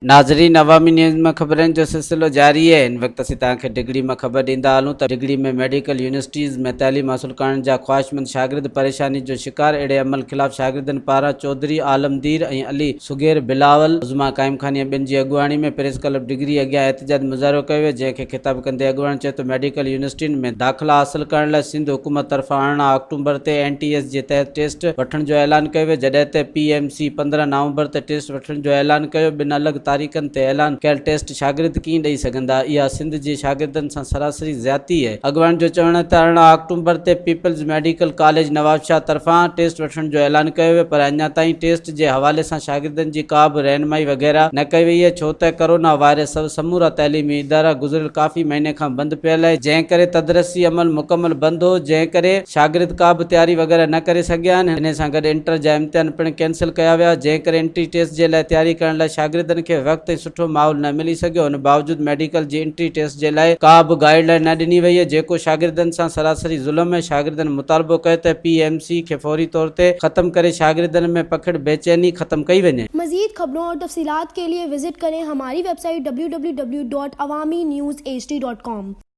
ناظرين عوامي نيوز مان خبرن جو سلسلو جاري آهي هن وقت اسين توهان کي ڊگهڙي مان خبر ڏيندا هلون ته ڊگهڙي ۾ ميڊيڪل يونيورسٽيز ۾ تعليم حاصل ڪرڻ جا خواهشمند شاگرد پريشاني جو شڪار اهڙي عمل خلاف شاگردن پاران چوڌري عالمدير ۽ علي صغير بلاول عظميٰ قائمخاني ۽ ٻين جي اڳواڻي ۾ پريس ڪلب ڊگهڙي اڳيان احتجاج مظاهرو ڪيو ويو جنهن کي خطاب ڪندي اڳواڻن چيو ته ميڊيڪل يونيورسٽين ۾ داخلا حاصل ڪرڻ لاء سنڌ حڪومت طرفان 18 آڪٽومبر تي اين ٽي ايس جي تحت ٽيسٽ وٺڻ جو اعلان ڪيو ويو جڏهن ته پي ايم سي 15 نومبر تي ٽيسٽ وٺڻ جو اعلان ڪيو، ٻن الڳ تاريخن تي اعلان ڪيل ٽيسٽ شاگرد ڪيئن ڏئي سگهندا، اها سنڌ جي شاگردن سان سراسري زيادتي آهي. اڳواڻن جو چوڻ آهي ته 18 آڪٽومبر تي پيپلز ميڊيڪل ڪاليج نوابشاهه طرفان ٽيسٽ وٺڻ جو اعلان ڪيو ويو پر اڃا تائين ٽيسٽ جي حوالي سان شاگردن جي ڪا به رهنمائي وغيره نه ڪئي وئي آهي ڇو ته ڪرونا وائرس سبب سمورا تعليمي ادارا گذريل ڪافي مهيني کان بند پيل آهي جنهن ڪري تدرسي عمل مڪمل بند هو جنهن ڪري شاگرد ڪا به تياري وغيره نه ڪري سگهيا آهن، انهي سان گڏ انٽر جا امتحان پڻ ڪينسل ڪيا ويا، جنهن ڪري انٽري ٽيسٽ جي لاء تياري ڪرڻ لاء شاگردن کي وقت ۽ سٺو ماحول نه ملي سگهيو، ان باوجود ميڊيڪل جي انٽري ٽيسٽ جي لاء ڪا به گائيڊ لائين نه ڏني وئي آهي، جيڪو شاگردن سان سراسري ظلم آهي، شاگردن مطالبو ڪيو ته پي ايم سي کي فوري طور تي ختم ڪري شاگردن ۾ پکڙ بيچيني ختم ڪئي وڃي. مزيد خبرون اور تفصيلات کے لئے وزٽ کریں ہماری web site www.awamiNewsHD.com.